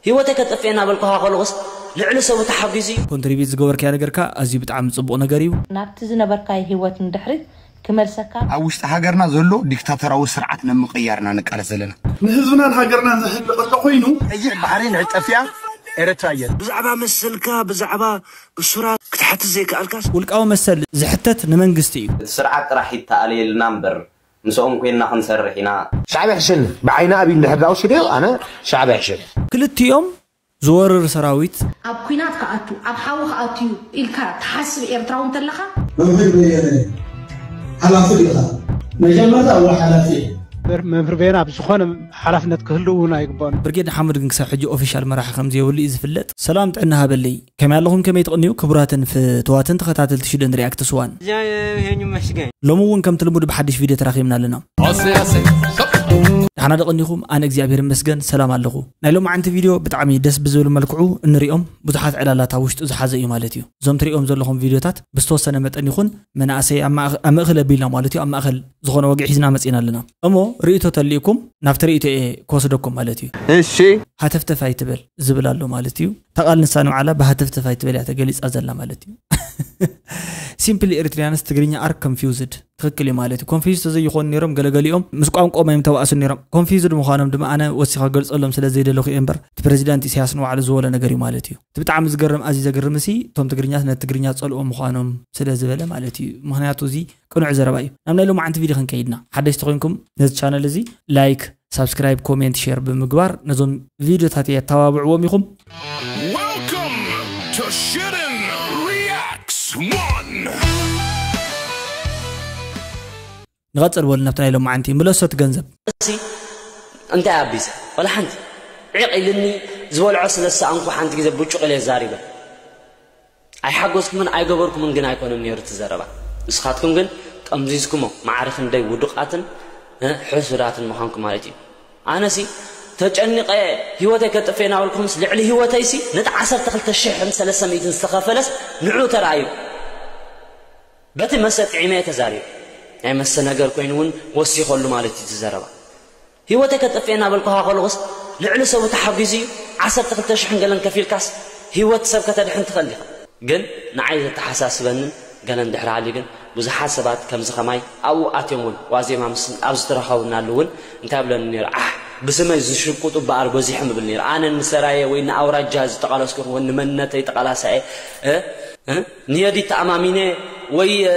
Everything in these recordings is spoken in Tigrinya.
ህይወተይ ከጠፍኤ እናበልኩኻ ከለኹስ ልዕሊ ሰቡ ተሓጒዙ እዩ። ኮንትሪቢት ዝገበርካያ ነገርካ ኣዝዩ ብጣዕሚ ጽቡቕ ነገር እዩ። ናብቲ ዝነበርካዮ ህይወት ንድሕሪት ክመልሰካ። ኣብ ውሽጢ ሃገርና ዘሎ ዲክታተራዊ ስርዓት ንምቕያር ኢና ንቃለስ ዘለና። ንህዝብናን ሃገርናን ዘህልቕ እንተኾይኑ፣ ቀይሕ ባሕሪ ንዕጠፍያ ኤረትራ እየን። ብዛዕባ መሰልካ፣ ብዛዕባ እሱራት ክትሓትት ዘይከኣልካስ? ውልቃዊ መሰል ዝሕተት ንመንግስቲ እዩ። እቲ ስርዓት ጥራሕ ይተኣለየልና እምበር፣ ምስኦም ኮይንና ክንሰርሕ ኢና። ሻዕብያ ሕሸኒ። ብዓይኒ ኣብይ እንድሕር ደኣ ወሲደዮ፣ ኣነ ሻዕብያ ሕሸኒ። ክልቲኦም ዝወርር ሰራዊት። ኣብ ኲናት ክኣቱ፣ ኣብ ሓዊ ክኣቱ እዩ ኢልካ ትሓስብ ኤርትራዊ እንተለኻ? መምህር በየነ፣ ሓላፊ ዲኻ? መጀመርታ እወ ሓላፊ እየ። መምህር በየነ ኣብ ዝኾነ ሓላፍነት ክህልው እውን ኣይግባኦን። ብርጌድ ንሓመዱ ግን ክሳብ ሕጂ ኦፊሻል መራሒ ከም ዘየብሉ እዩ ዝፍለጥ። ሰላም ጥዕና ሃበለይ። ከመይ ኣለኹም? ከመይ ትቕንዩ? ክቡራትን ፍትዋትን ተኸታተልቲ ሽደን ሪኣክትስ ዋን። እግዚኣብሔር ይመስገን። ሎሚ እውን ከምቲ ልሙድ ብሓድሽ ቪድዮ ተራኺብና ኣለና። ኣሰይ፣ ኣሰይ። ሰብ። ደሓና ዶ ቀኒኹም? ኣነ እግዚኣብሔር ይመስገን ሰላም ኣለኹ። ናይ ሎማዓንቲ ቪድዮ ብጣዕሚ ደስ ብዝብል መልክዑ እንሪኦም ብዙሓት ዕላላት ኣብ ውሽጡ ዝሓዘ እዩ ማለት እዩ። እዞም ትሪኦም ዘለኹም ቪድዮታት ብዝተወሰነ መጠን ይኹን መናእሰይ ኣብ ማእኸ-፣ ኣብ ምእኽል ኣቢልና ማለት እዩ፣ ኣብ ማእኸል ዝኾነ ወግዒ ሒዝና መፂና ኣለና። እሞ ርእይቶ ተልእኩም ናብቲ ርእይቶ እየ ክወስደኩም ማለት እዩ። እሺ። ሃተፍተፍ ኣይትበል ዝብል ኣሎ ማለት እዩ። እታ ቃል ንሳ ንባዕላ ብሃተፍተፍ ኣይትበል እያ ተገሊጻ ዘላ ማለት እዩ። ሲምፕሊ ኤሪትሪያንስ ትግርኛ ኣር ኮንፊውዝድ ትኽክል እዩ ማለት እዩ። ኮንፊውዝ ተዘይኾኑ ነይሮም ገለገሊኦም ምስ ቋንቋኦም እዮም ተባእሱ ነይሮም። ኮንፊውዝድ ምዃኖም ድማ ኣነ ወሲኻ ገልጸሎም ስለ ዘይደለኹ እየ እምበር እቲ ፕረዚዳንት ኢሳያስ ንባዕሉ ዝበሎ ነገር እዩ ማለት እዩ። እቲ ብጣዕሚ ዝገርም ኣዝዩ ዘገርም እሲ እቶም ትግርኛስ ነቲ ትግርኛ ጸልኦ ምዃኖም ስለ ዝበለ ማለት እዩ። ምኽንያቱ እዚ ቅኑዕ ዘረባ እዩ። ናብ ናይ ሎማዓንቲ ቪድዮ ክንከይድና ሓደሽቲ ኮይንኩም ነዚ ቻነል እዚ ላይክ ሳብስክራይብ፣ ኮሜንት፣ ሼር ብምግባር ነዞም ቪድዮታት የተባብዕዎም ኢኹም። Welcome to Shooting Reacts one. ንቐጽል በሉ ናብቲ ናይ ሎማዓንቲ ምለሶት ገንዘብ። እሲ እንታይ ኣቢሰ? ወላ ሓንቲ። ዕቕ ኢልኒ ዝበልዖ ስለ ዝሰኣንኩ ሓንቲ ግዜ ብጩቕ ኢለ ዛሪበ። ኣይሓጎስኩምን ኣይገበርኩምን ግን ኣይኮነን ነይሩ እቲ ዘረባ። ንስኻትኩም ግን ጠምዚዝኩሞ ማዕረ ክንደይ ውዱቓትን፣ እ፣ ሕሱዳትን ምዃንኩም ማለት እዩ። ኣነሲ ተጨኒቐ ህይወተይ ከጥፍእ እናበልኩምስ ልዕሊ ህይወተይሲ ነቲ ዓሰርተ ክልተ ሽሕን ሰለስተ ሚእትን ዝተኸፈለስ ንዑ ተራእዩ። በቲ መስተ ጥዒመ እየ ተዛሪበ። ናይ መስተ ነገር ኮይኑ እውን ወሲኸሉ ማለት እዩ እቲ ዘረባ። ህይወተይ ከጥፍእ እናበልኩኻ ከለኹስ ልዕሊ ሰቡ ተሓጒዙ እዩ። ዓሰርተ ክልተ ሽሕን ገለን ከፊልካስ ህይወት ሰብ ከተድሕን ትኽእል ኢኻ። ግን ንዓይ ዘተሓሳስበንን ገለን ድሕሪ ሃልዩ ግን ብዙሓት ሰባት ከምዚ ከማይ ኣብኡ ኣትዮም እውን ዋዜማ ምስ ኣብ ዝተረኸቡናሉ እውን እንታይ ብለኒ ነይሩ? ዓሕ ብስመይ ዝሽቁጡ እምበኣር በዚሖም እብል ነይሩ። ኣነ ንሰራየ ወይ ንኣውራጃ ዝተቓለስኩ ይኹን ንመንነተይ ተቓላሳየ፣ እ? እ? ንየዲ ተኣማሚነ ወይ፣ እ፣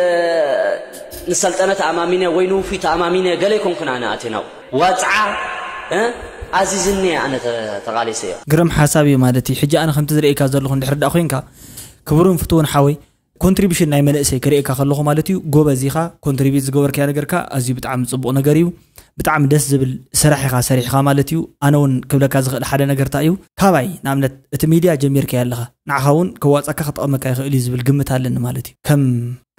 ንሰልጠነ ተኣማሚነ ወይ ንውፉይ ተኣማሚነ ገለ ኣይኮንኩን ኣነ ኣቴናው። ዋጽዓ፣ እ፣ ኣዚዝኒ ኣነ ተ-፣ ተቓሊሰዮ። ግርም ሓሳብ እዩ ማለት እዩ። ሕጂ ኣነ ከምቲ ዝርእየካ ዘለኹ እንድሕር ደኣ ኮይንካ፣ ክቡርን ፍቱውን ሓወይ፣ ኮንትሪቢሽን ናይ መንእሰይ ክርእየካ ከለኹ ማለት እዩ፣ ጎበዝ ኢኻ፣ ኮንትሪቢት ዝገበርካዮ ነገርካ ኣዝዩ ብጣዕሚ ጽቡቕ ነገር እዩ። ብጣዕሚ ደስ ዝብል ስራሕ ኢኻ ሰሪሕኻ ማለት እዩ። ኣነ እውን ክብለካ ዝኽእል ሓደ ነገር እንታይ እዩ፣ ካባይ ንኣብነት እቲ ሚድያ ጀሚርካዮ ኣለኻ፣ ንዓኻ እውን ከዋጻካ ክጠቕመካ ይኽእል እዩ ዝብል ግምት ኣለኒ ማለት እዩ። ከም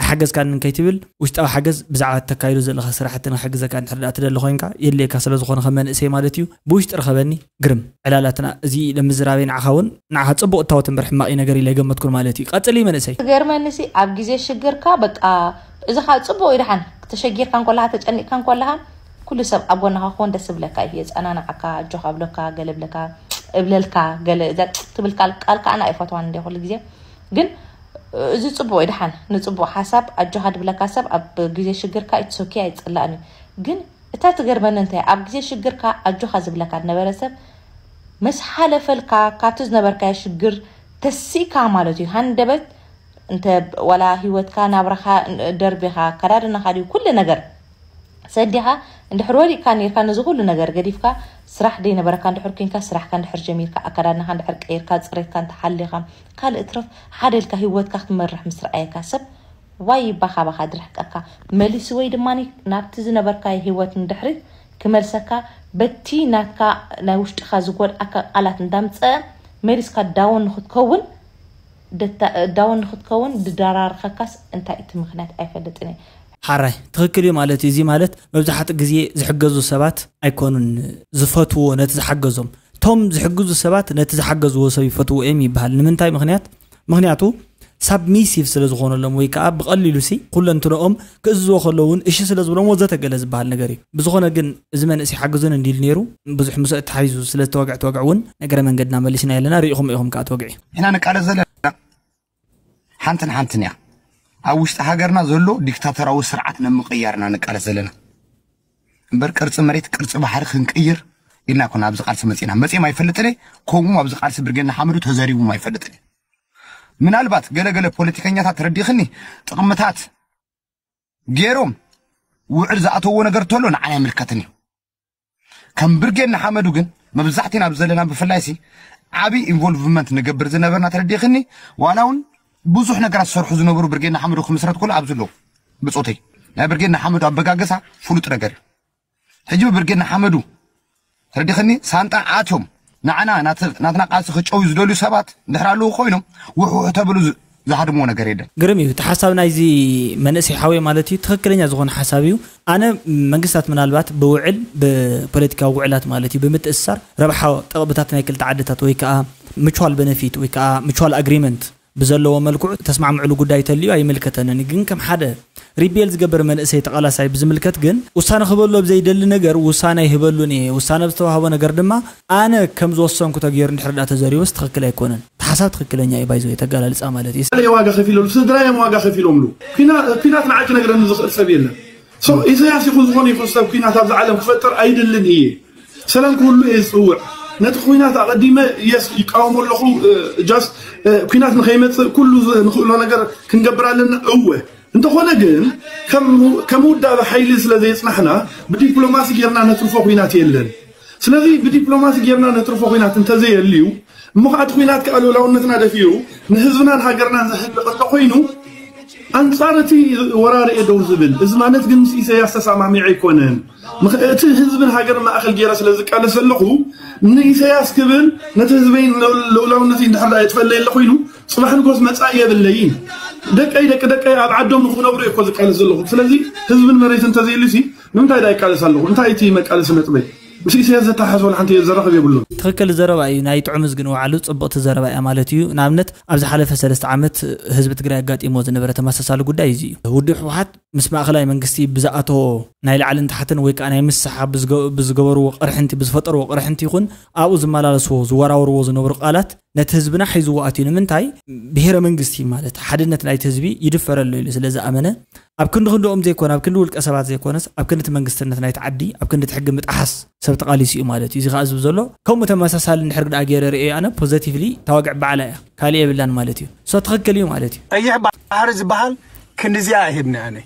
ኣይሓገዝካንን ከይትብል ውሽጣዊ ሓገዝ ብዛዕባ እተካይዶ ዘለኻ ስራሕቲ ንክሕግዘካ እንድሕር ደኣ ትደሊ ኮይንካ የድልየካ ስለ ዝኾነ ከም መንእሰይ ማለት እዩ። ብውሽጢ ርኸበኒ። ግርም ዕላላትና እዚ ንምዝራበይ ንዓኻ እውን ንዓኻ ጽቡቕ እታወት እምበር ሕማቕ እዩ ነገር ኢለ ኣይገመትኩን ማለት እዩ። ቀጽሊ መንእሰይ። ትገርመኒ ሲ ኣብ ግዜ ሽግርካ በቃ እዚ ኻብ ጽቡቕ እዩ ደሓን ተሸጊርካ እንኮለኻ ተጨኒቕካ እንኮለኻ ኩሉ ሰብ ኣብ ጎንኻ ክኾን ደስ ዝብለካ እዩ። የጸናንዓካ፣ ኣጆኻ እብለካ፣ ገለ እብለካ፣ እብለልካ፣ ገለ እዛ ትብል ቃል ቃል ከኣ ኣነ ኣይፈትዋን እንደ ኩሉ ግዜ። ግን እዚ ጽቡቕ እዩ ደሓን ንጽቡቕ ሓሳብ ኣጆኻ ድብለካ ሰብ ኣብ ግዜ ሽግርካ it's okay ኣይጽላእን እዩ። ግን እታ ትገርመኒ እንታይ ኣብ ግዜ ሽግርካ ኣጆኻ ዝብለካ ዝነበረ ሰብ ምስ ሓለፈልካ ካብቲ ዝነበርካዮ ሽግር ተሲእካ ማለት እዩ። ሃንደበት እንተ ዋላ ህይወትካ ናብራኻ ደርቢኻ ኣከዳድናኻ ድዩ ኩሉ ነገር ሰዲኻ እንድሕር ወዲቕካ ኔርካ ነዚ ኩሉ ነገር ገዲፍካ ስራሕ ደይነበረካ እንድሕር ኮንካ ስራሕካ እንድሕር ጀሚርካ ኣከዳድናኻ እንድሕር ቀይርካ ጽሬትካ እንተሓሊኻ ካልእ እትረፍ ሓደ ኢልካ ህይወትካ ክትመርሕ ምስ ረኣየካ ሰብ ዋይ ይባኻ ባኻ ድርሕቀካ መሊሱ ወይ ድማ ናብቲ ዝነበርካዮ ህይወት ንድሕሪት ክመልሰካ በቲ ናትካ ናይ ውሽጥኻ ዝጎድኣካ ቃላት እንዳምፀአ መሊስካ ዳውን ንክትከውን ደታ- ዳውን ንክትከውን ድዳራርኸካስ እንታይ እቲ ምኽንያት ኣይፈልጥን እየ። ሓራይ ትኽክል እዩ ማለት እዩ። እዚ ማለት መብዛሕትኡ ግዜ ዝሕገዙ ሰባት ኣይኮኑን ዝፈትዎ ነቲ ዝሓገዞም። እቶም ዝሕግዙ ሰባት ነቲ ዝሓገዝዎ ሰብ ይፈትዎ እዮም ይበሃል። ንምንታይ ምኽንያት? ምኽንያቱ ሳብሚሲቭ ስለ ዝኾነሎም ወይ ከዓ ብቐሊሉ ሲ ኩለንትንኦም ክእዝዝዎ ከለውን እሺ ስለ ዝብሎም ወዘተ ገለ ዝበሃል ነገር እዩ። ብዝኾነ ግን እዚ መንእሰይ ሓግዙን እንዲሉ ነይሩ፣ ብዙሕ ምስኡ ተሓይዙ ስለ ዝተወግዐ ተወግዐ እውን ነገረ መንገድና መሊስና የለና። ርኢኹም ኢኹም ከዓ ተወግዒ። ኢና ንቃለስ ዘለና ሓንትን ሓንትን እያ። ኣብ ውሽጢ ሃገርና ዘሎ ዲክታተራዊ ስርዓት ንምቕያርና ንቃለስ ዘለና እምበር ቅርፂ መሬት ቅርፂ ባሕሪ ክንቅይር ኢልና ኮና ኣብዚ ቃልሲ መፂና መፂም ኣይፈልጥን። ከምኡ ኣብዚ ቃልሲ ብርጌድ ንሓመዱ ተዘሪቡ ኣይፈልጥን። ምናልባት ገለገለ ፖለቲከኛታት ተረዲኽኒ ጥቕምታት ገይሮም ውዕል ዝኣተዎ ነገር ተሎ ንዓና ይምልከትን እዩ። ከም ብርጌድ ንሓመዱ ግን መብዛሕቲና ኣብ ዘለና ብፍላይ ሲ ዓብዪ ኢንቮልቭመንት ንገብር ዝነበርና ተረዲኽኒ። ዋላ እውን ብዙሕ ነገራት ዝሰርሑ ዝነበሩ ብርጌድ ንሓመዱ ክምስረት ከሎ ኣብዚ ኣለዉ ብፆተይ ናይ ብርጌድ ንሓመዱ ኣበጋገሳ ፍሉጥ ነገር እዩ። ሕጂ ብብርጌድ ንሓመዱ ተረዲኽኒ ሳንጣ ኣትዮም ንዓና ናተ- ናትና ቃልሲ ክጨውዩ ዝደልዩ ሰባት እንድሕር ኣለዉ ኮይኖም ውሕውሕ ተብሉ ዝ- ዝሃድምዎ ነገር የለን። ግርም እዩ እቲ ሓሳብ ናይዚ መንእሰይ ሓወይ ማለት እዩ። ትኽክለኛ ዝኾነ ሓሳብ እዩ። ኣነ መንግስታት ምናልባት ብውዕል ብፖለቲካዊ ውዕላት ማለት እዩ ብምትእስሳር ረብሓ ጥቕምታት ናይ ክልተ ዓድታት ወይ ከዓ mutual benefit ወይ ከዓ mutual agreement ብዘለዎ መልክዑ ተስማዕምዕሉ ጉዳይ ተልዩ ኣይምልከተንን። ግን ከም ሓደ ሪቤል ዝገብር መንእሰይ ተቓላሳይ ብዝምልከት ግን ውሳነ ክህበሉ ኣብ ዘይደሊ ነገር ውሳነ ኣይህበሉን እየ። ውሳነ ኣብ ዝተዋህቦ ነገር ድማ ኣነ ከም ዝወሰንኩ ተገይሩ እንድሕር ዳ ተዘሪቡስ ትኽክል ኣይኮነን። እቲ ሓሳብ ትኽክለኛ እዩ ባይዞ የተጋላልፃ ማለት እዩ። ስለ ዋጋ ከፊለሉ ስድራ እዮም ዋጋ ከፊሎምሉ። ኩና- ኩናት ንዓይ ክነግረኒ ዝኽእል ሰብ የለን። ሶ ኢሳያስ ይኹን ዝኾነ ይኹን ሰብ ኩናት ኣብዚ ዓለም ክፈጥር ኣይድልን እየ። ሰላም ክህሉ እየ ዝፅውዕ። ነቲ ኩናት ኣቐዲመ የስ ይቃወሞ ኣለኹ። እ፣ ጃስ እ፣ ኩናት ንኸይመፅእ ኩሉ ዝ- ንኽእሎ ነገር ክንገብር ኣለና። እወ እንተኾነ ግን ከም ከም ውዳበ ሓይሊ ስለ ዘየፅናሕና ብዲፕሎማሲ ጌርና ነትርፎ ኩናት የለን። ስለዚ ብዲፕሎማሲ ጌርና ነትርፎ ኩናት እንተዘየልዩ እሞ ከዓ እቲ ኩናት ከዓ ልኡላውነትና ደፊኡ ንህዝብናን ሃገርናን ዘህልቕ እንተኮይኑ ኣንፃር እቲ ወራሪ እየ ደው ዝብል። እዚ ማለት ግን ምስ ኢሳያስ ተሰማሚዑ ኣይኮነን። ምኽ- እቲ ህዝብን ሃገር ማእኸል ገይረ ስለ ዝቃለስ ዘለኹ ንኢሳያስ ክብል ነቲ ህዝበይ ልኡላውነት እንድሕር ደኣ የጥፈለይ ኣሎ ኮይኑ ፅባሕ ንጎስ መፃኢ የብለይን። ደቀይ ደቂ ደቀይ ኣብ ዓዶም ንክነብሩ እየ እኮ ዝቃለስ ዘለኹ። ስለዚ ህዝብን መሬት እንተዘይልሲ ንምንታይ ዳ ይቃለስ ኣለኹ? እንታይ እቲ መቃለሲ ነጥበይ? ምስ ኢሳያስ ዘተሓሳስብ ሓንቲ ዘራኽብ የብሉን። ትኽክል ዘረባ እዩ። ናይ ጥዑምስ ግን ዋዕሉ ጽብቕቲ ዘረባ እያ ማለት እዩ። ንኣብነት ኣብ ዝሓለፈ ሰለስተ ዓመት ህዝቢ ትግራይ ኣጋጢሞ ዝነበረ ተመሳሳሊ ጉዳይ እዚ እዩ። ውድብ ህወሓት ምስ ማእኸላይ መንግስቲ ብዝኣተዎ ናይ ላዕልን ታሕትን ወይ ከዓ ናይ ምስሓ ብዝገ- ብዝገበርዎ ቅርሕንቲ ብዝፈጠርዎ ቅርሕንቲ ይኹን ኣብኡ ዝመላለስዎ ዝወራወርዎ ዝነበሩ ቃላት ነቲ ህዝብና ሒዝዎ ኣትዩ። ንምንታይ? ብሄረ መንግስቲ ማለት ሓድነት ናይቲ ህዝቢ ይድፈረሉ ኢሉ ስለ ዝኣመነ ኣብ ክንዲ ክንድኦም ዘይኮነ ኣብ ክንዲ ውልቀ ሰባት ዘይኮነስ ኣብ ክንዲ እቲ መንግስትነት ናይቲ ዓዲ ኣብ ክንዲ እቲ ሕጊ ምጥሓስ ሰብ ተቓሊሱ እዩ ማለት እዩ። እዚ ከዓ ዝብ ዘሎ ከምኡ ተመሳሳሊ እንድሕር ግዳ ገይረ ርእየ ኣነ ፖዘቲቭሊ ታዋግዕ ባዕላ እያ ካልእ የብላን ማለት እዩ። ሶ ትኽክል እዩ ማለት እዩ። ቀይሕ ባሕሪ ዝበሃል ክንድዚኣ ኣይህብኒ ኣነ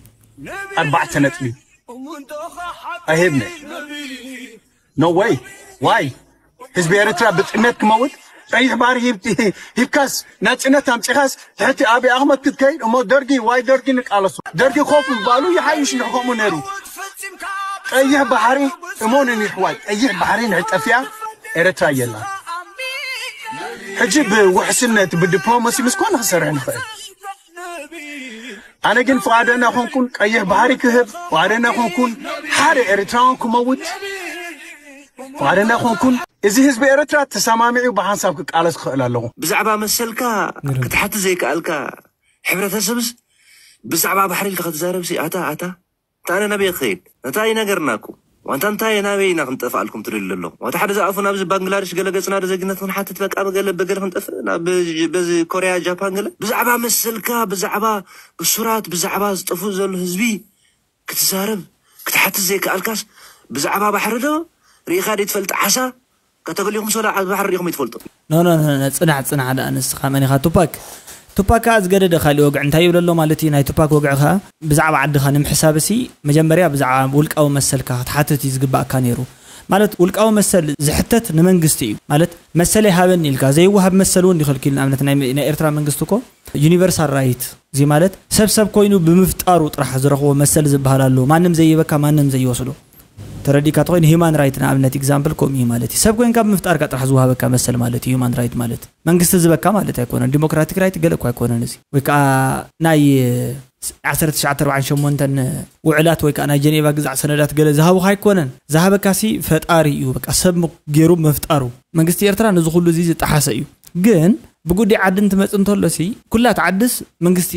ኣርባዕተ ነጥቢ ኣይህብኒ። No way. Why? ህዝቢ ኤርትራ ብጥሜት ክመውት ቀይሕ ባሕሪ ሂብካስ ናጽነት ኣምጺኻስ ትሕቲ ኣብይ ኣሕመድ ክትከይድ እሞ ደርጊ ዋይ ደርጊ ንቃለሶ ደርጊ ኮፍ ምባሉ ይሓይሽ ንሕከሙ ነይሩ። ቀይሕ ባሕሪ እሞንን ይሕዋይ ቀይሕ ባሕሪ ንሕጠፍያ ኤርትራ የላ። ሕጂ ብውሕስነት ብዲፕሎማሲ ምስ ኮነ ክሰርሕ ንኽእል። ኣነ ግን ፍቓደና ኮንኩን ቀይሕ ባሕሪ ክህብ ፍቓደና ኮንኩን ሓደ ኤርትራውን ክመውት ፍቓደና ኮንኩን እዚ ህዝቢ ኤርትራ ተሰማሚዑ ብሓንሳብ ክቃለስ ክኽእል ኣለኹ። ብዛዕባ መሰልካ ክትሓትት ዘይከኣልካ ሕብረተሰብስ ብዛዕባ ባሕሪ ኢልካ ክትዛረብሲ ኣታ ኣታ ኣታ ኣነ ናበይ ክኸይድ? እንታይ ነገርና እኮ ዋንታ እንታይ ናበይ ኢና ክንጠፍኣልኩም ትደልዩ ኣለኹም? ዋንታ ሓደ ዝኣፉ ናብዚ ባንግላደሽ ገለ ገጽና ዶ ዜግነት ክንሓትት በቃ ብገለ ብገለ ክንጠፍእ ናብ በዚ ኮርያ ጃፓን ገለ ብዛዕባ መሰልካ ብዛዕባ እሱራት ብዛዕባ ዝጠፍኡ ዘሎ ህዝቢ ክትዛረብ ክትሓትት ዘይከኣልካስ ብዛዕባ ባሕሪ ዶ ርኢኻ ደይትፈልጥ ዓሳ ከተገሊኹም ሶላ ዓቢ ባሕሪ ሪኹም ይትፈልጡ። ኖ ኖ ኖ ኖ፣ ጽናዕ ጽናዕ ደኣ ንስኻ መን ኢኻ ቱፓክ? ቱፓክ ከኣ ዝገደደ ካሊእ ወግዒ እንታይ ይብል ኣሎ ማለት እዩ? ናይ ቱፓክ ወግዒ ከኣ ብዛዕባ ዓድኻ ንምሕሳብ ሲ መጀመርያ ብዛዕባ ውልቃዊ መሰልካ ክትሓትት እዩ ዝግባኣካ ነይሩ። ማለት ውልቃዊ መሰል ዝሕተት ንመንግስቲ እዩ። ማለት መሰለይ ሃበኒ ኢልካ ዘይወሃብ መሰል እውን ይኸልኪል። ንኣብነት ናይ ናይ ኤርትራ መንግስቲ እኮ ዩኒቨርሳል ራይት እዚ ማለት ሰብ ሰብ ኮይኑ ብምፍጣሩ ጥራሕ ዝረኽቦ መሰል ዝበሃል ኣሎ። ማንም ዘይበካ ማንም ዘይወስዶ ተረዲካ ተኮይኑ ሂማን ራይት ንኣብነት ኤግዛምፕል ከምኡ እዩ ማለት እዩ። ሰብ ኮይንካ ብምፍጣርካ ጥራሕ ዝወሃበካ መሰል ማለት እዩ ሂማን ራይት ማለት። መንግስቲ ዝበካ ማለት ኣይኮነን። ዲሞክራቲክ ራይት ገለ እኮ ኣይኮነን እዚ። ወይ ከዓ ናይ ዓሰርተ ትሽዓተ ኣርባዓን ሸሞንተን ውዕላት ወይ ከዓ ናይ ጀኔቫ ግዛዕ ሰነዳት ገለ ዝሃቡካ ኣይኮነን። ዝሃበካ ሲ ፈጣሪ እዩ። በቃ ሰብ ገይሩ ምፍጣሩ። መንግስቲ ኤርትራ ነዚ ኩሉ እዚ ዝጠሓሰ እዩ። ግን ብጉዳይ ዓዲ እንትመጽእ እንተሎሲ፣ ኩላት ዓድስ መንግስቲ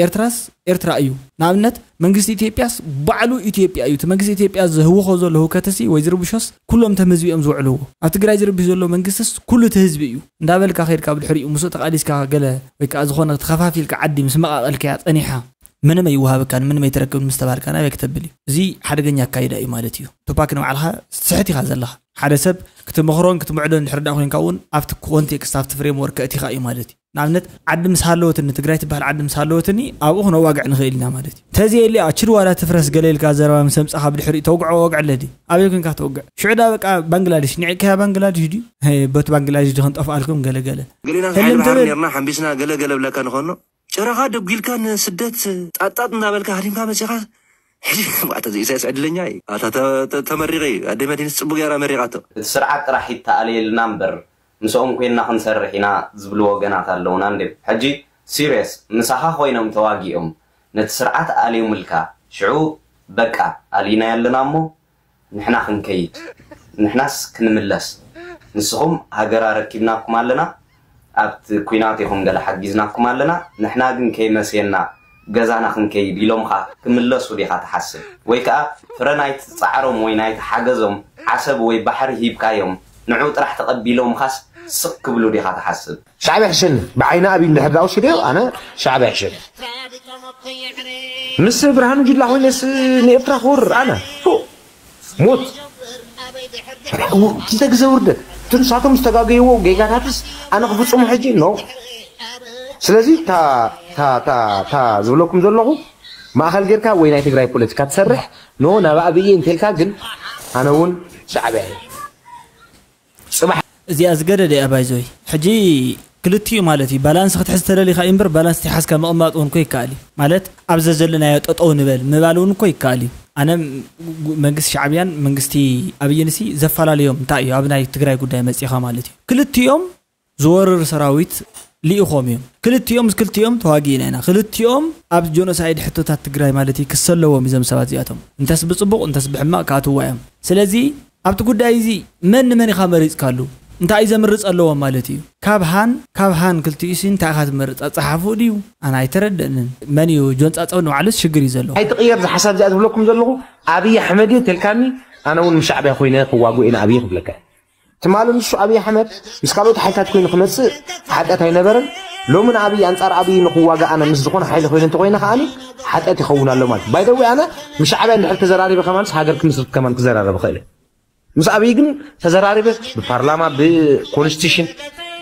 ኤርትራስ ኤርትራ እዩ። ንኣብነት መንግስቲ ኢትዮጵያስ ባዕሉ ኢትዮጵያ እዩ። እቲ መንግስቲ ኢትዮጵያ ዝህውኾ ዘሎ ህውከትሲ ወይ ዝርብሾስ ኩሎም ተም ህዝቢ እዮም ዝውዕልዎ። ኣብ ትግራይ ዝርብሽ ዘሎ መንግስትስ ኩሉ እቲ ህዝቢ እዩ እንዳበልካ ከይድካ ብድሕሪኡ ምስኡ ተቃሊስካ ገለ ወይ ከዓ ዝኾነ ተኸፋፊልካ ዓዲ ምስ መቃቐልካያ ጸኒሓ ምንም ኣይወሃበካን ምንም ኣይትረክብን ምስ ተባልካ ናበይ ክተብል እዩ? እዚ ሓደገኛ ኣካይዳ እዩ ማለት እዩ። ቱፓክ ንባዕልኻ ስሕት ኢኻ ዘለኻ። ሓደ ሰብ ክትምኽሮን ክትምዕዶን እንድሕር ደኣ ኮይንካ እውን ኣብቲ ኮንቴክስት ኣብቲ ፍሬምወርክ ከእቲኻ እዩ ማለት እዩ። ንኣብነት ዓዲ ምስ ሃለወትኒ ትግራይ ትበሃል ዓዲ ምስ ሃለወትኒ ኣብኡ ክነዋግዕ ንኽእል ኢና ማለት እዩ። ተዘየልያ ችድ ዋላ ትፍረስ ገለ ኢልካ ዘረባ ምስ ኣምጻኻ ብድሕሪኡ ተውግዖ ወግዕ ኣለዲ ኣበይ ኮይንካ ተውግዕ ሽዑ ዳ በቃ ባንግላዴሽ ንዕቅያ ባንግላዴሽ ድዩ በቲ ባንግላዴሽ ድኸንጠፍኣልኩም ገለገለ ገሌና ሕልም ሓይሊ ባሕሪ ትብል ነርና ሓምቢስና ገለ ገለ ብለካ ንኾኖ ጭራኻ ደጒልካ ንስደት ጣጣጥ እናበልካ ሃዲምካ መፂኻ ሕጂ ዋዕተ ኢሳያስ ዕድለኛ እዩ ኣታ ተ- ተ- ተመሪቐ እዩ ኣደይ መዲንስ ፅቡቅ ገይራ መሪቓቶ እቲ ስርዓት ጥራሕ ይተኣለየልና እምበር ምስኦም ኮይንና ክንሰርሕ ኢና ዝብሉ ወገናት ኣለውና እንድዮም። ሕጂ serious ምሳኻ ኮይኖም ተዋጊኦም ነቲ ስርዓት ኣልዮምልካ ሽዑ በቃ ኣልይናዮ ኣለና እሞ ንሕና ክንከይድ ንሕናስ ክንምለስ ንስኹም ሃገር ኣረኪብናኩም ኣለና ኣብቲ ኲናት ኢኹም ገለ ሓጊዝናኩም ኣለና ንሕና ግን ከይመሴና ገዛና ክንከይድ ኢሎምኻ ክምለሱ ዲኻ ትሓስብ? ወይ ከኣ ፍረ ናይቲ ጻዕሮም ወይ ናይቲ ሓገዞም ዓሰብ ወይ ባሕሪ ሂብካዮም ንዑ ጥራሕ ተቐቢሎምኻስ ስቕ ክብሉ ዲኻ ትሓስብ? ሻዕብያ ሕሸኒ ብዓይኒ ኣብይ እንድሕር ዳኣ ወሲደዮ ኣነ ሻዕብያ ሕሸኒ ምስ ብርሃኑ ጁላ ኮይነስ ንኤርትራ ክወርር ኣነ ሞት ክልተ ግዘ ውርደት እቲ ንሳቶም ዝተጋገይዎ ጌጋታትስ ኣነ ክፍፅሙ ሕጂ ኖ ስለዚ እታ ዝብለኩም ዘለኹ ማእኸል ጌርካ ወይ ናይ ትግራይ ፖለቲካ ትሰርሕ ኖ ናብ ኣብይ እንተልካ ግን ኣነ እውን ሻዕብያ እየ ፅባሕ እዚኣ ዝገደደ እያ ባይዞይ ሕጂ ክልቲኡ ማለት እዩ ባላንስ ክትሕዝ ተደሊኻ እዩ እምበር ባላንስ ተይሓዝካ ምቕማጥ እውን እኮ ይከኣል እዩ ማለት ኣብ ዘዘለናዮ ጠጠው ንበል ምባል እውን እኮ ይከኣል እዩ ኣነ መንግስቲ ሻዕብያን መንግስቲ ኣብይንሲ ዘፈላለዮም እንታይ እዩ ኣብ ናይ ትግራይ ጉዳይ መፂኻ ማለት እዩ ክልቲኦም ዝወርር ሰራዊት ልኢኾም እዮም ክልቲኦም ምስ ክልቲኦም ተዋጊእና ኢና ክልቲኦም ኣብ ጆኖሳይድ ሕቶታት ትግራይ ማለት እዩ ክሰለዎም እዞም ሰባት እዚኣቶም እንተስ ብፅቡቕ እንተስ ብሕማቕ ክኣትዋ እዮም ስለዚ ኣብቲ ጉዳይ እዚ መን ንመን ኢኻ መሪፅካሉ እንታይ እዩ ዘምርፅ ኣለዎም ማለት እዩ ካብ ሃን ካብ ሃን ክልቲኡሲ እንታይ ኢኻ ትመርፅ ኣፀሓፍኡ ድዩ ኣነ ኣይተረደእንን መን እዩ ጆን ፃፀው ንባዕሉስ ሽግር እዩ ዘለዎ ኣይትቕየር ዝሓሳብ እዚኣ ዝብለኩም ዘለኹ ኣብይ ኣሕመድ እዩ ተልካኒ ኣነ እውን ምስ ሻዕብያ ኮይነ ክዋግኦ ኢና ኣብይ ክብለካ ትማሊ ንሱ ኣብይ ኣሕመድ ምስ ካልኦት ሓይልታት ኮይኑ ክመፅእ ሓጢኣት ኣይነበረን ሎሚ ንኣብይ ኣንፃር ኣብይ ንክዋጋእ ኣነ ምስ ዝኾነ ሓይሊ ኮይነ እንተኮይነ ከዓኒ ሓጢኣት ይኸውን ኣሎ ማለት ባይደዊ ኣነ ምስ ሻዕብያ እንድሕር ተዘራሪበ ከማንስ ሃገር ክምስርት ከማን ክዘራረብ ክእል ምስ ኣብይ ግን ተዘራሪበ ብፓርላማ ብኮንስቲሽን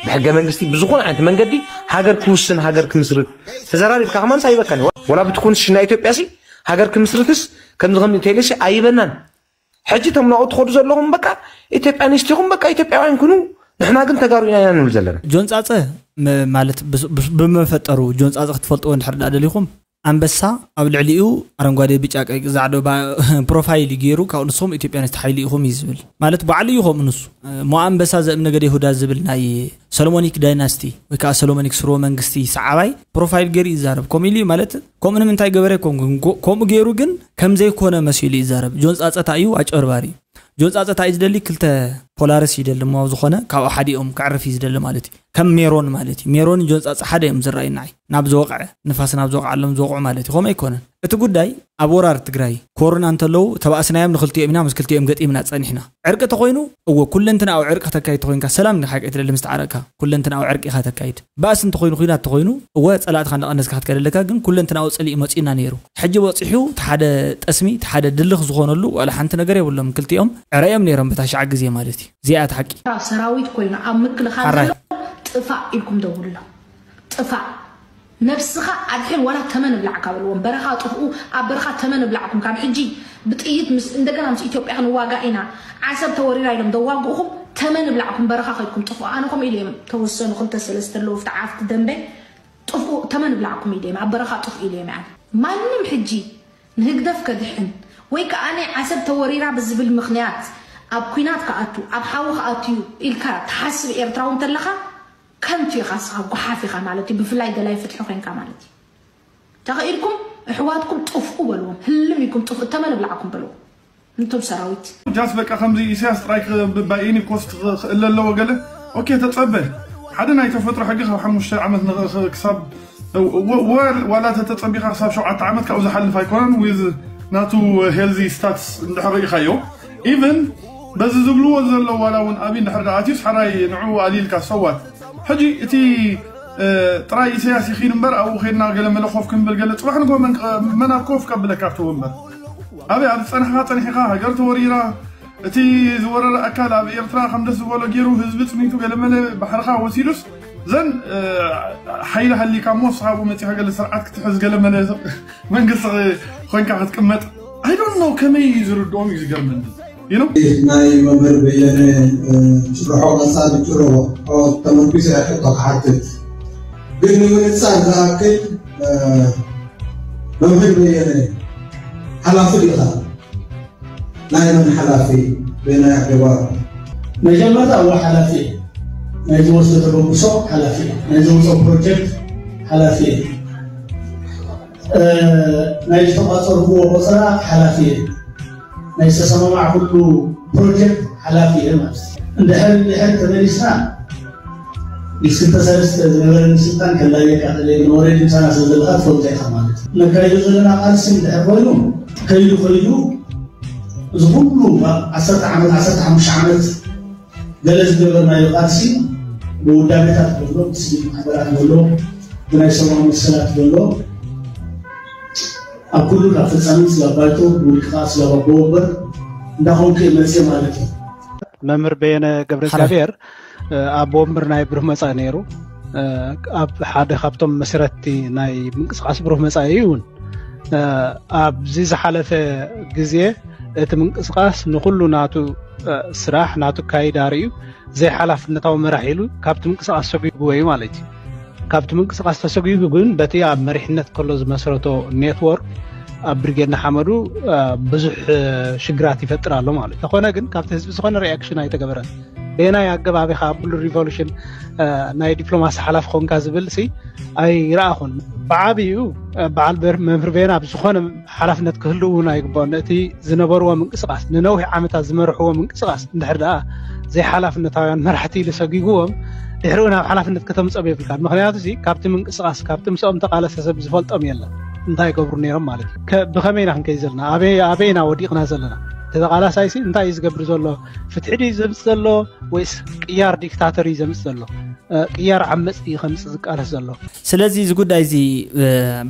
ብሕገ መንግስቲ ብዝኾነ ዓይነት መንገዲ ሃገር ክውስን ሃገር ክምስርት ተዘራሪብካ ከማንስ ኣይበካን ወላ ብቲ ኮንስቲሽን ናይ ኢትዮጵያ ሲ ሃገር ክምስርትስ ከምዚ ከም ኢቴሌሲ ኣይበናን ሕጂ እቶም ናብኡ ትኸዱ ዘለኹም በቃ ኢትዮጵያኒስት ኢኹም በቃ ኢትዮጵያውያን ኩኑ ንሕና ግን ተጋሩ ኢና ኢና ንብል ዘለና ጆን ፃፀ ማለት ብመፈጠሩ ጆን ፃፀ ክትፈልጥዎ እንድሕር ዳ ደሊኹም ኣንበሳ ኣብ ልዕሊኡ ኣረንጓዴ ብጫ ቀይ ዛዕዶ ፕሮፋይል ገይሩ ካብኡ ንስኹም ኢትዮጵያኒስት ሓይሊ ኢኹም እዩ ዝብል ማለት ባዕሉ እዩ ከምኡ ንሱ ሞ ኣንበሳ ዘእም ነገደ ይሁዳ ዝብል ናይ ሰሎሞኒክ ዳይናስቲ ወይ ከዓ ሰሎሞኒክ ስርወ መንግስቲ ሰዓባይ ፕሮፋይል ገይሩ ይዛረብ ከምኡ ኢሉ ማለት ከምኡ ንምንታይ ገበረ ኮንኩ ከምኡ ገይሩ ግን ከምዘይኮነ መሲሉ ይዛረብ ጆን ፃፀታ እዩ ኣጨርባሪ እዩ ጆን ፃፀታ እዩ ዝደሊ ክልተ ፖላርስ ይደሊ እሞ ዝኾነ ካብኡ ሓዲኦም ክዕርፍ እዩ ዝደሊ ማለት እዩ ከም ሜሮን ማለት እዩ ሜሮን ጆን ፃፀ ሓደ እዮም ዝረኣዩ ንዓይ ናብ ዝወቕዐ ንፋስ ናብ ዝወቕዓሎም ዝወቕዑ ማለት እዩ ከምኡ ኣይኮነን እቲ ጉዳይ ኣብ ወራር ትግራይ ኮሮና እንተለዉ ተባእስናዮም ንክልቲኦም ኢና ምስ ክልቲኦም ገጢምና ፀኒሕና ዕርቂ ተኮይኑ እወ ኩለንትናዊ ዕርቂ ከተካይድ ተኮይንካ ሰላም ንካ ቀትለሊ ምስ ተዓረቅካ ኩለንትናዊ ዕርቂ ኢካ ተካይድ ባእሲ እንተኮይኑ ኩናት ተኮይኑ እወ ፀላእትካ እንዳቀነስካ ክትከደለካ ግን ኩለንትናዊ ፅልኢ መፂኡና ነይሩ ሕጂ በፂሑ እቲ ሓደ ጠስሚ እቲ ሓደ ድልኽ ዝኾነሉ ዋላ ሓንቲ ነገር የብሎም ክልቲኦም ዕረ እዮም ነይሮም በታ ሻዕ ግዜ ማለት እዩ እዚኣ እቲ ሓቂ ሰራዊት ኮይኑ ኣብ ምክልኻል ዘሎ ጥፋእ ኢልኩም ደውሉሎም ጥፋእ ነብስኻ ኣድሕን ዋላ ተመን እብላዕካ በልዎም በረኻ ጥፍኡ ኣብ በረኻ ተመን እብላዕኩም ካብ ሕጂ ብጥይት ምስ እንደገና ምስ ኢትዮጵያ ክንዋጋእ ኢና ዓሰብ ተወሪራ ኢሎም ዘዋግእኹም ተመን እብላዕኩም በረኻ ከድኩም ጥፍኡ ኣነ ከምኡ ኢለ እዮም ተወሰኑ ክልተ ሰለስተ ኣለዉ ኣብቲ ዓፍቲ ደንበ ጥፍኡ ተመን እብላዕኩም ኢለ እዮም ኣብ በረኻ ጥፍኡ ኢለ እዮም ኣነ ማንም ሕጂ ንህግደፍ ከድሕን ወይ ከኣ ዓሰብ ተወሪራ ብዝብል ምኽንያት ኣብ ኲናት ክኣቱ ኣብ ሓዊ ክኣቱ እዩ ኢልካ ትሓስብ ኤርትራዊ እንተለኻ ከንቱ ኢኻ እስኻ ጓሓፍ ኢኻ ማለት እዩ ብፍላይ ደላይ ፍትሒ ኮይንካ ማለት እዩ ተኸኢልኩም እሕዋትኩም ጥፍኡ በልዎም ህልም ኢልኩም ጥፍኡ ተመን እብላዕኩም በልዎም እንቱም ሰራዊት ጃስ በቃ ከምዚ ኢሳያስ ጥራይ ባይኒ ኮስት ክእለ ኣለዎ ገለ ኦኬ ተጸበ ሓደ ናይ ተፈጥሮ ሕጊ ካብ ሓሙሽተ ዓመት ንኽ- ክሳብ ወ- ወ- ዋላ ተተጸቢኻ ክሳብ ሸውዓተ ዓመት ካብኡ ዝሓልፍ ኣይኮነን። ዊዝ ናቱ ሄልዚ ስታትስ እንድሕር ርኢኻዮ፣ ኢቨን በዚ ዝብልዎ ዘለዉ ዋላ እውን ኣብይ እንድሕር ደኣ ኣትዩስ ሓራይ ንዕኡ ኣሊልካ ሰዋት። ሕጂ እቲ ጥራይ ኢሳያስ ይኺድ እምበር ኣብኡ ኸድና ገለ መለ ኮፍ ክንብል ገለ ጽባሕ ንግሆ መን መን ኣብ ኮፍ ከብለካ ኣብቲ ወንበር? ኣበይ ኣብ ዝጸናሕካ ጸኒሕካ ሃገር ተወሪራ፣ እቲ ዝወረረ ኣካል ኣብ ኤርትራ ከም ደስ ዝበሎ ገይሩ ህዝቢ ጽሚቱ ገለ መለ ባሕርኻ ወሲዱስ ዘን ሓይሊ ሃሊካ እሞ ንስኻ ኣብኡ መጺኻ ገለ ስርዓት ክትሕዝ ገለ መለ መንግስቲ ኮይንካ ክትቅመጥ I don't know ከመይ እዩ ዝርድኦም እዩ ዝገርመኒ። You know? ናይ መምህር በየነ ጭርሖ ቀጻሊ ጭርሖ ተመርኩዘ ሕቶ ክሓትት ግን ንምንጻር ዝኣክል መምህር በየነ ሓላፊ ዲኻ? ናይ መን ሓላፊ? በየናይ ኣገባብ? መጀመርታ እዋ ሓላፊ ናይ ዝወስዶ ተበግሶ ሓላፊ ናይ ዘውፅኦ ፕሮጀክት ሓላፊ ናይ ዝተቋፀርኩዎ ቆፀራ ሓላፊ ናይ ዝተሰማማዕኩሉ ፕሮጀክት ሓላፊ እየ ማለት እዩ። እንድሕር እንድሕር ተመሊስና ምስ ክልተ ሰለስተ ዝነበረኒ ስልጣን ከላልየካ ክእል እየ፣ ግን ኦልሬዲ ምሳና ስለ ዘለኻ ትፈልጦ ኢኻ ማለት እዩ። ነካይዶ ዘለና ቃልሲ እንድሕር ኮይኑ ከይዱ ከይዱ እዚ ኩሉ ዓሰርተ ዓመት ዓሰርተ ሓሙሽተ ዓመት ገለ ዝገበርናዮ ቃልሲ ብውዳቤታት በሎ ብስቪል ማሕበራት በሎ ብናይ ሰብኣዊ መሰላት በሎ ኣብ ኩሉ ካብ ፈፃሚት ስጋብ ባይቶ ብውልቂ ከዓ ስጋብ ኣቦ ወንበር እንዳኾንኩ እየ መፅየ ማለት እዩ። መምህር በየነ ገብረእግዚኣብሔር ኣቦ ወንበር ናይ ብሩህ መፃኢ ነይሩ። ኣብ ሓደ ካብቶም መስረትቲ ናይ ምንቅስቃስ ብሩህ መፃኢ እዩ እውን ኣብዚ ዝሓለፈ ግዜ እቲ ምንቅስቃስ ንኩሉ ናቱ ስራሕ ናቱ ካይዳ ርእዩ ዘይሓላፍነታዊ መራሕ ኢሉ ካብቲ ምንቅስቃስ ሰጒግዎ እዩ ማለት እዩ። ካብቲ ምንቅስቃስ ተሰጒጉ ግን በቲ ኣብ መሪሕነት ከሎ ዝመስረቶ ኔትወርክ ኣብ ብርጌድ ንሓመዱ ብዙሕ ሽግራት ይፈጥር ኣሎ ማለት እዩ። ተኾነ ግን ካብቲ ህዝቢ ዝኾነ ሪኣክሽን ኣይተገበረን። በየናይ ኣገባብ ኢኻ ኣብ ብሉ ሪቮሉሽን ናይ ዲፕሎማሲ ሓላፊ ኮንካ ዝብል ሲ ኣይረኣኹን። ብዓብዩ በዓል መምህር በየነ ኣብ ዝኾነ ሓላፍነት ክህልው እውን ኣይግባኦን። ነቲ ዝነበርዎ ምንቅስቃስ ንነዊሕ ዓመታት ዝመርሕዎ ምንቅስቃስ እንድሕር ደኣ ዘይሓላፍነታውያን መራሕቲ ኢሉ ሰጒግዎም ድሕሪኡ ናብ ሓላፍነት ከተምፅኦም የብልካን። ምክንያቱ ሲ ካብቲ ምንቅስቃስ ካብቲ ምስኦም ተቃለሰ ሰብ ዝፈልጦም የለን እንታይ ይገብሩ ነይሮም ማለት እዩ። ብከመይ ኢና ክንከይድ ዘለና? ኣበይ ኢና ወዲቅና ዘለና? እቲ ተቃላሳይ ሲ እንታይ እዩ ዝገብር ዘሎ? ፍትሒ ድዩ ዘምፅእ ዘሎ ወይስ ቅያር ዲክታተር እዩ ዘምፅእ ዘሎ? ቅያር ዓመፅ ድዩ ከምፅእ ዝቃለስ ዘሎ? ስለዚ እዚ ጉዳይ እዚ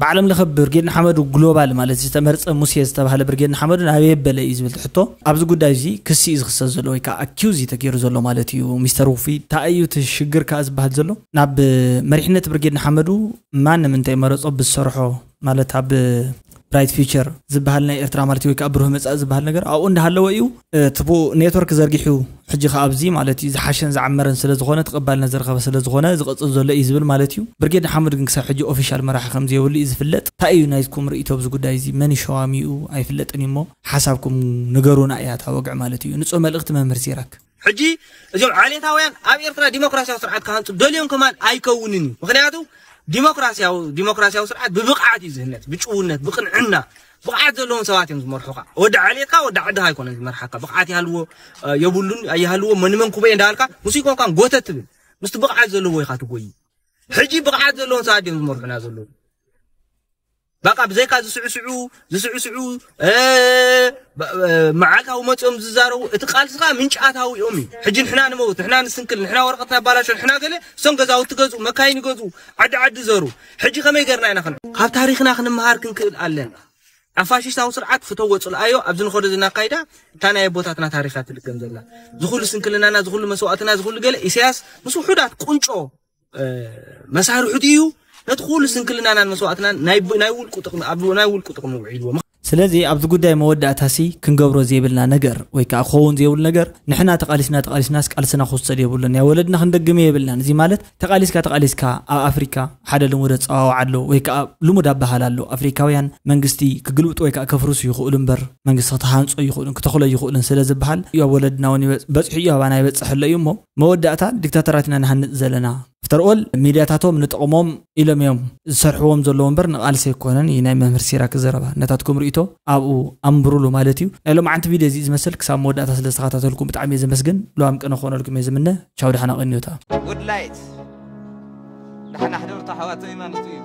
በዓለም ለኸ ብርጌድ ንሓመዱ ግሎባል ማለት ዝተመርፀ ሙሴ ዝተባሃለ ብርጌድ ንሓመዱ ናበይ ኣበለ እዩ ዝብል ሕቶ ኣብዚ ጉዳይ እዚ ክሲ እዩ ዝኽሰስ ዘሎ ወይ ከዓ ኣኪውዝ እዩ ተገይሩ ዘሎ ማለት እዩ። ሚስተር ውፉይ እንታይ እዩ እቲ ሽግር ከዓ ዝበሃል ዘሎ ናብ መሪሕነት ብርጌድ ንሓመዱ ማንም እንተይመረፆ ብዝሰርሖ ማለት ኣብ ብራይት ፊውቸር ዝበሃል ናይ ኤርትራ ማለት ወይ ከዓ ብሩህ መፃኢ ዝበሃል ነገር ኣብኡ እንዳሃለወ እዩ እቲ ብኡ ኔትወርክ ዘርጊሑ ሕጂ ከዓ ኣብዚ ማለት እዩ ዝሓሸን ዝዓመረን ስለዝኾነ ተቐባልነት ዝረኸበ ስለዝኾነ ዝቐፅል ዘሎ እዩ ዝብል ማለት እዩ። ብርጌድ ንሓመዱ ግን ክሳብ ሕጂ ኦፊሻል መራሒ ከምዘየብሉ እዩ ዝፍለጥ። እንታይ እዩ ናይትኩም ርእይቶ ኣብዚ ጉዳይ እዚ? መን እዩ ሸዋሚኡ ኣይፍለጥን እዩ እሞ ሓሳብኩም ንገሩና እያ እታ ወግዒ ማለት እዩ። ንፁህ መልእኽቲ መምህር ሲራክ። ሕጂ እዚኦም ዓሌታውያን ኣብ ኤርትራ ዲሞክራሲያዊ ስርዓት ክሃንፁ ደልዮም ከማን ኣይከውንን እዩ። ምክንያቱ ዲሞክራሲያዊ ዲሞክራሲያዊ ስርዓት ብብቕዓት እዩ ዝህነፅ፣ ብጭውነት፣ ብቅንዕና፣ ብቕዓት ዘለዎም ሰባት እዮም ዝመርሑኻ። ወዲ ዓሌትካ ወዲ ዓድኻ ኣይኮነን ዝመርሓካ። ብቕዓት ይሃልዎ የብሉን ኣይሃልዎ መንመን ኩበየ እንዳበልካ ምስ ይኮንካን ጎተት ትብል ምስቲ ብቕዓት ዘለዎ ኢኻ ትጎይ። ሕጂ ብቕዓት ዘለዎም ሰባት እዮም ዝመርሑና ዘለዉ። በቃ ብዘይካ ዝስዕስዑ ዝስዕስዑ መዓልታዊ መፅኦም ዝዛረቡ እቲ ቃልስኻ ምንጫታዊ እዮም እዩ። ሕጂ ንሕና ንመውት ንሕና ንስንክል ንሕና ወረቐት ናባላሾ ንሕና ገለ እሶም ገዛውቲ ገዝኡ መካይን ይገዝኡ ዓዲ ዓዲ ዘሩ። ሕጂ ከመይ ገርና ኢና ከን ካብ ታሪኽና ክንመሃር ክንክእል ኣለና። ኣብ ፋሽስታዊ ስርዓት ፍተዎ ፅልኣዮ ኣብዚ ንኸዶ ዝናካይዳ እታ ናይ ኣቦታትና ታሪኻ ትልገም ዘላ ዝኹሉ ስንክልናና ዝኹሉ መስዋእትና ዝኹሉ ገለ ኢሳያስ ምስ ውሑዳት ቁንጮ መሳርሑ ድዩ ነቲ ኩሉ ስንክልናናን መስዋእትናን ናይ ናይ ውልቁ ጥቕሚ ኣብ ናይ ውልቁ ጥቕሚ ውዒልዎ። ስለዚ ኣብዚ ጉዳይ መወዳእታሲ ክንገብሮ ዘይብልና ነገር ወይ ከዓ ክኸውን ዘይብሉ ነገር ንሕና ተቓሊስና ተቓሊስናስ ቃልስና ክውሰድ የብሉን ናይ ወለድና ክንደግም የብልናን። እዚ ማለት ተቓሊስካ ተቓሊስካ ኣብ ኣፍሪካ ሓደ ልሙድ ኣፀዋውዓ ኣሎ ወይ ከዓ ልሙድ ኣበሃል ኣሎ ኣፍሪካውያን መንግስቲ ክግልብጡ ወይ ከዓ ከፍርሱ ይኽእሉ እምበር መንግስቲ ክትሃንፆ ይኽእሉን ክተኽሎ ይኽእሉን ስለ ዝበሃል እዩ ኣብ ወለድና እውን በፂሑ እዩ ኣባና ይበፅሕ ኣሎ እዩ እሞ መወዳእታ ዲክታተራት ኢና ንሃንፅ ዘለና። ኣፍተር ኦል ሚድያታቶም ንጥቕሞም ኢሎም እዮም ዝሰርሕዎም ዘለዉ እምበር ንቓልሲ ኣይኮነን እዩ ናይ መምህር ሲራክ ዘረባ። ነታትኩም ርእይቶ ኣብኡ ኣንብሩሉ ማለት እዩ። ናይ ሎማዓንቲ ቪድዮ እዚ ዝመስል ክሳብ መወዳእታ ስለ ዝተኸታተልኩም ብጣዕሚ እየ ዘመስግን። ልዋም ቅነ ክኾነልኩም እየ ዝምነ። ቻው ደሓና ቀንዩታ። Good light. ደሓን ኣሕደሩ ኣሕዋተይ ማለት እዩ።